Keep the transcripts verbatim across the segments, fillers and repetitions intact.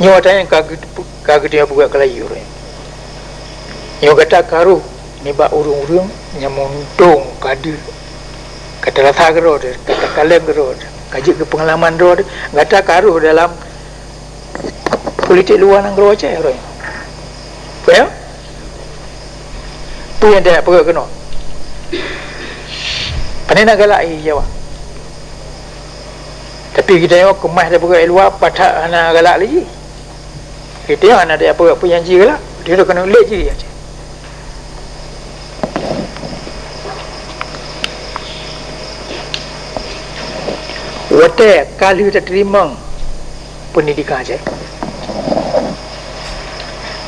Nyoe ata nyang ka geu-, ka geutanyoe peugah keulayi uroe nyoe. Nyoe gata ka rôh nibak ureuëng-ureuëng nyang meuuntông ka deuh, ka tarasa keudroe, ka takalon keudroe, ka jeuet keu peungalaman droe, gata ka rôh dalam politik luwa nanggroe Aceh uroe nyoe. Peue nyoe? Peue nyang tapeugah keunoe? Pane na galak i Jawa. Tapi geutanyoe keumah tapeugah i luwa, pat that hana galak lé jih. Geutanyoe hana tapeugah peue nyang jih galak. Geutanyoe keuneuk lé jih Aceh. Watée ka lheueh tateurimong pendidikan Aceh,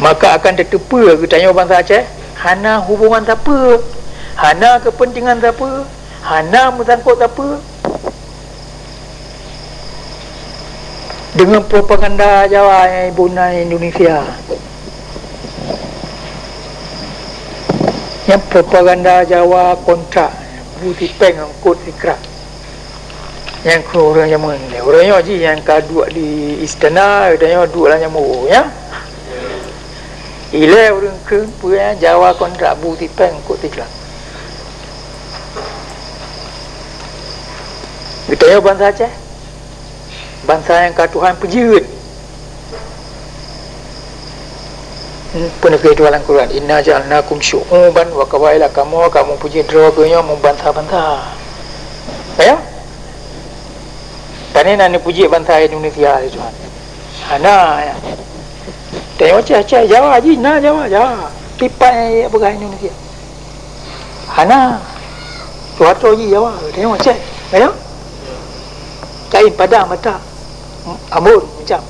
maka akan tateupeue geutanyoe bansa Aceh hana hubungan sapeue, hana keupeuntengan sapeue, hana meusangkot sapeue deungon propaganda Jawa nyang iboh nan Indonesia. Nyan propaganda Jawa kontrak, bu sipéng ngon kot sikrak. Nyang keu ureuëng jameun ilée. Ureuëng nyoe jih nyang ka duek di istana, ureuëng nyoe duek lam jamur, ya. Ilée ureuëng kheun peue nyan, Jawa kontrak, bu sipéng kot sikrak. Geutanyoe bansa Aceh, bansa nyang ka Tuhan peujeuet. Peue neukheun Tuhan lam Quran, "Inna ja'alnakum syu'uban wa qabaila", kamoe ka meupeujeuet droe geutanyoe meubansa-bansa. Ya? Pane na neupeujeuet bansa Indonesia lé Tuhan? Hana, ya. Tanyoe Aceh, Aceh, Jawa jih na Jawa, Jawa. Kiban nyang peugah Indonesia. Hana. Soeharto jih Jawa, tanyoe Aceh. Tanyoe? Kain, Padang, Batak, Ambon, macam.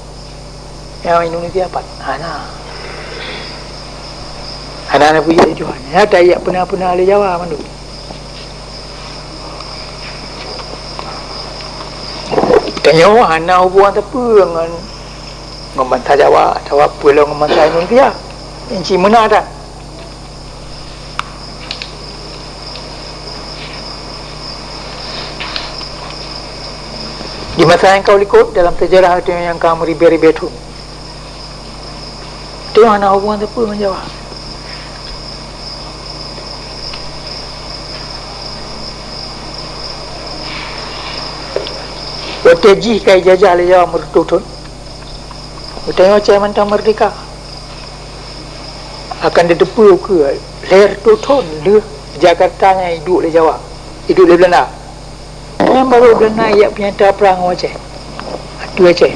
Nyang Indonesia pat? Hana. Hana na peujeuet Tuhan. Nyata jak peuna-peuna lé Jawa mandum. Tanyoe hana hubungan sapeue ngon, ngon bansa Jawa atawa peue lom ngon bansa Indonesia. Nyan cit meunan that. Di masa nyang ka likot dalam sejarah geutanyoe nyang ka meuribée-ribée thon, geutanyoe hana hubungan sapeue ngon Jawa. Watée jih ka ijajah lé Jawa meureutôh thon, geutanyoe Aceh mantong meurdehka. Akan tateupeue keu lhèe reutôh thon lheueh Jakarta nyan iduek lé Jawa, iduek lé Beulanda. Nyan barô Beulanda ijak peunyata prang ngon Aceh, ateueh Aceh.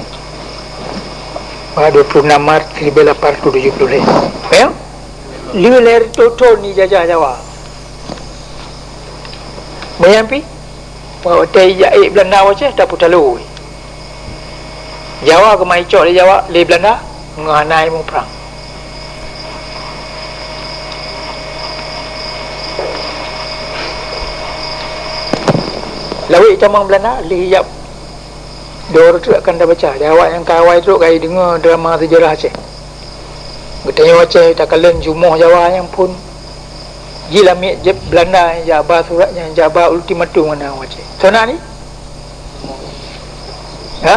Bak dua puluh enam Maret seribu lapan ratus tujuh puluh lhèe. Ya? Lheueh lhèe reutôh thon ijajah Jawa. Meunyan pih, watèe ijak ék Beulanda u Aceh, tapeutalo. Jawa keumah icok lé Jawa, lé Beulanda, ngon hana ilmu prang. Lawét tamong Beulanda, lheueh ijak dua reutôh akan tabaca. Di awak nyang ka awai trok ka ideungoe drama sejarah Aceh. Geutanyoe Aceh takalon jumoh Jawa nyang phon jilamiet jeuet Beulanda nyang jak ba surat, nyang jak ba ultimatum ngon ureueng Aceh. Soe nan nyan? Ha?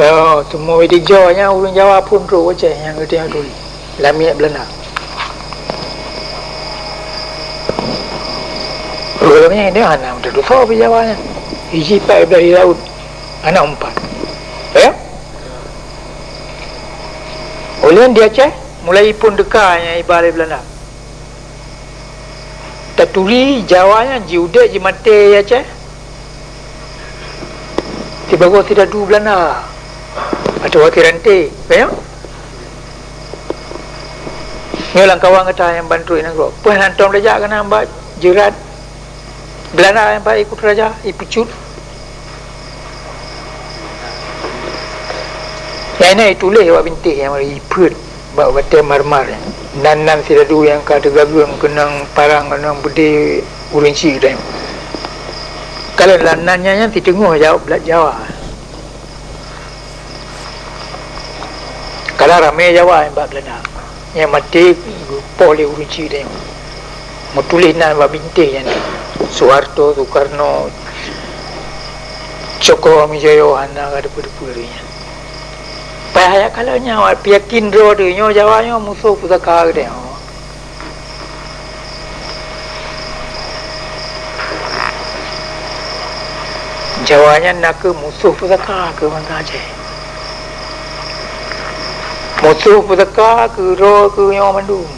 Oh, teuma di Jawa nyan ureueng Jawa phon trok Aceh nyang geutanyoe turi. Lamiet Beulanda. Ureueng nyan dia hana meututoe soe pih Jawa nyan. Iji pat ibadah di laut. Hana umpat. Ya? Ulôn di Aceh, mulai phon teuka nyang iba lé Beulanda. Taturi Jawa nyan jiudép jimaté di Aceh. Sibagoe sidadu Beulanda. Atawa sirante, ka nyan? Nyoe lamkawan gata nyang ban trok nanggroe. Peue hana tom tajak keunan bak jeurat Beulanda nyang bak ikut raja, ipeucut. Nyang na ituléh bak bintéh nyang ipeuet bak batèe marmar nyan. Nan-nan sidadu nyang ka teugageung keunong parang, keunong beudé ureueng chik tanyoe. Kalon lam nan nyan, nyan siteungoh jaweueb blat Jawa. Kadang ramé Jawa nyang bak Beulanda. Nyang maté geupoh lé ureueng chik tanyoe. Meutuléh nan bak bintéh nyan. Soeharto, Sukarno, Cokroamijoyo hana ka teupeue-teupeue lé nyan. Payah jak kalon nyan, awak peuyakin droe teuh nyoe Jawa nyoe musoh pusaka geutanyoe. Jawa nyan nakeuh musoh pusaka keu bansa Aceh. Musoh pusaka keu droe keu nyoe mandum.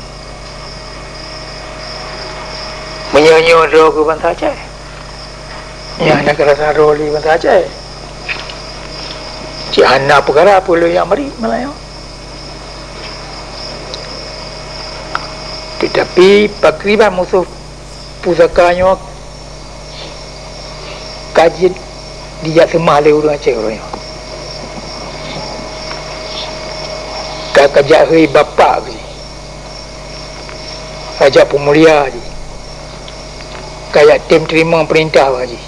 Meunyoe nyoe droe keu bansa Aceh, nyan hana keurasa droe lé bansa Aceh. Cit hana peukara peue lôn jak marit malam nyoe. Teutapi pakriban musoh pusaka nyoe ka jeuet dijak seumah lé ureuëng Aceh uroe nyoe. Ka, ka jak hôi bapak jih, ka jak peumulia jih, ka jak tem teurimong peurintah bak jih.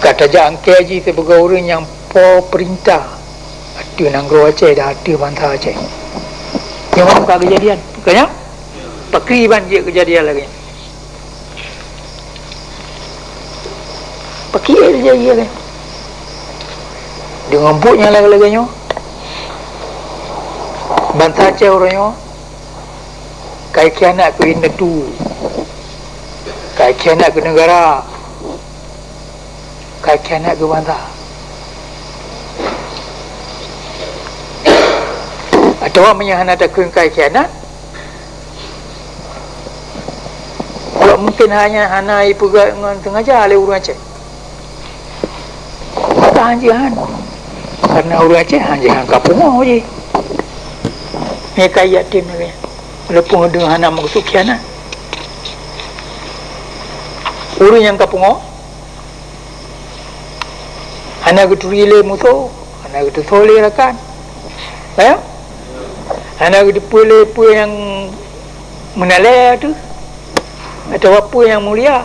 Ka tajak angkée jih sibagoe ureuëng nyang po peurintah ateueh nanggroe Aceh dan ateueh bansa Aceh. Nyoe ka keujadian, ka nyan? Pakriban jeuet keujadian lagée nyan. Pakriban jeuet keujadian lagée nyan. Deungon buet nyang lagée-lagée nyoe, bansa Aceh uroe nyoe ka ikhianat keu indatu, ka ikhianat keu neugara, ka ikhianat keu bansa. Atawa meunyoe hana takheun ka ikhianat, awak mungken hanya hana ipeugah ngon sengaja lé ureuëng Aceh. Maka hanjeuet han. Karena ureuëng Aceh hanjeuet han ka pungoh jih. Nyoe ka yatim lagée nyan. Walaupun ureuëng hana meukeusud khianat. Ureuëng nyang ka pungoh, hana geuturi lé musoh, hana geutusoe lé rakan. Ya? Hana geuteupeue lé peue nyang meunalée teuh, atawa peue nyang mulia.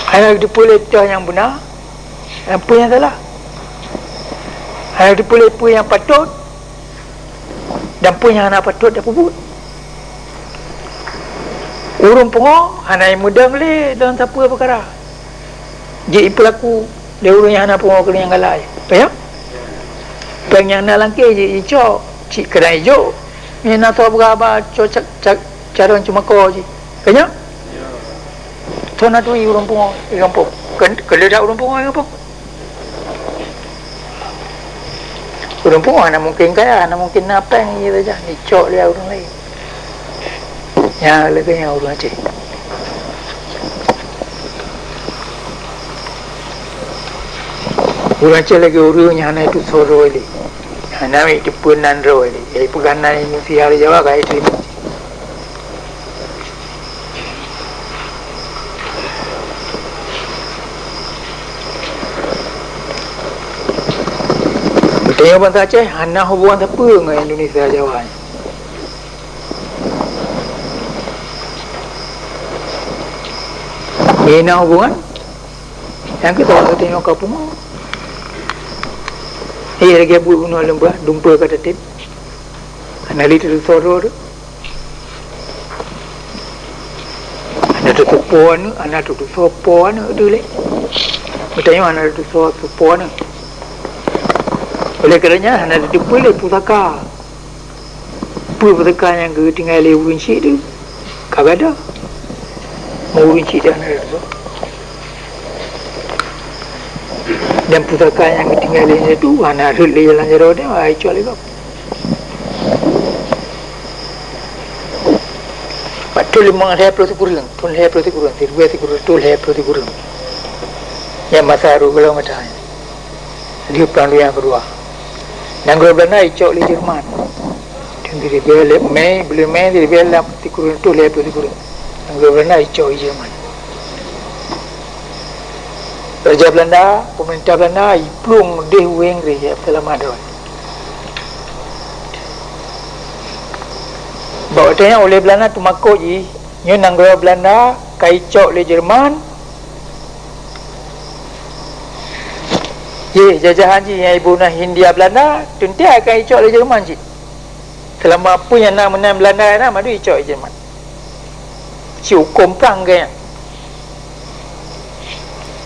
Hana geuteupeue lé toh nyang beuna, dan peue nyang salah. Hana geuteupeue lé peue nyang patot, dan peue nyang hana patot tapeubuet. Ureuëng pungoh hana jimeudong lé lom sapeue peukara. Jeuet jipeulaku lé ureuëng nyang hana pungoh keu nyang galak. Paham? Péng nyang na lam kèh jeuet jicok, cit keunan jijok. Nyang na soe peugah haba cok ca-, ca-, carông ceumako jih. Ka nyan? Soe na turi ureuëng pungoh di gampông? Keu-, keuneuk that ureuëng pungoh di gampông? Ureuëng pungoh hana mungken kaya, hana mungken na péng jih saja, jicok lé ureuëng laén. Nyan lagée nyan ureuëng Aceh. Ureuëng Aceh lagée ureuëng nyang hana jiteusoe droe lé. Hana jiteupeue nan droe lé. Nyang jipeugah nan Indonesia di Jawa ka jiteurimong. Geutanyoe bansa Aceh hana hubungan sapeue ngon Indonesia Jawa nyan. Meunyoe na hubungan, nyang keu saboh geutanyoe ka pungoh. Eh, lagée buet bunoe leumbah, dumpeue ka tatem. Hana lé teutusoe droe teuh. Hana teutusoe po aneuëk, hana teutusoe po aneuëk teuh lé. Geutanyoe hana teutusoe po aneuëk. Oleh karenanya, hana teutupeue lé pusaka. Peue pusaka nyang geutinggai lé ureuëng chik teuh ka gadôh. Meu ureuëng chik teuh hana teutusoe. Dan pusaka nyang geutinggai lé indatu hana rhot lé jalan jaroe teuh, ai cok lé gob. Bak thon limong lhée ploh sikureueng, thon lhée ploh sikureueng, siribée sikureueng reutôh lhée ploh sikureueng. Nyan masa rot gohlom gata nyan. Lheueh Prang Dunia Keudua. Nanggroe Beulanda jicok lé Jerman. Thon siribée lhée Mei, buleuen Mei, siribée lam sikureueng reutôh lhée ploh sikureueng. Nanggroe Beulanda jicok lé Jerman. Raja Beulanda, peumeurintah Beulanda, jiplueng deh u Inggris, jak peuseulamat droe. Bak watée nyan ulée Beulanda teumakot jih, nyoe nanggroe Beulanda ka jicok lé Jerman. Jih, jajahan jih nyang iboh nan Hindia Beulanda, teuntée ka jicok lé Jerman cit. Seulama peue nyang na meunan Beulanda na, mandum jicok lé Jerman. Cit hukôm prang keu nyan.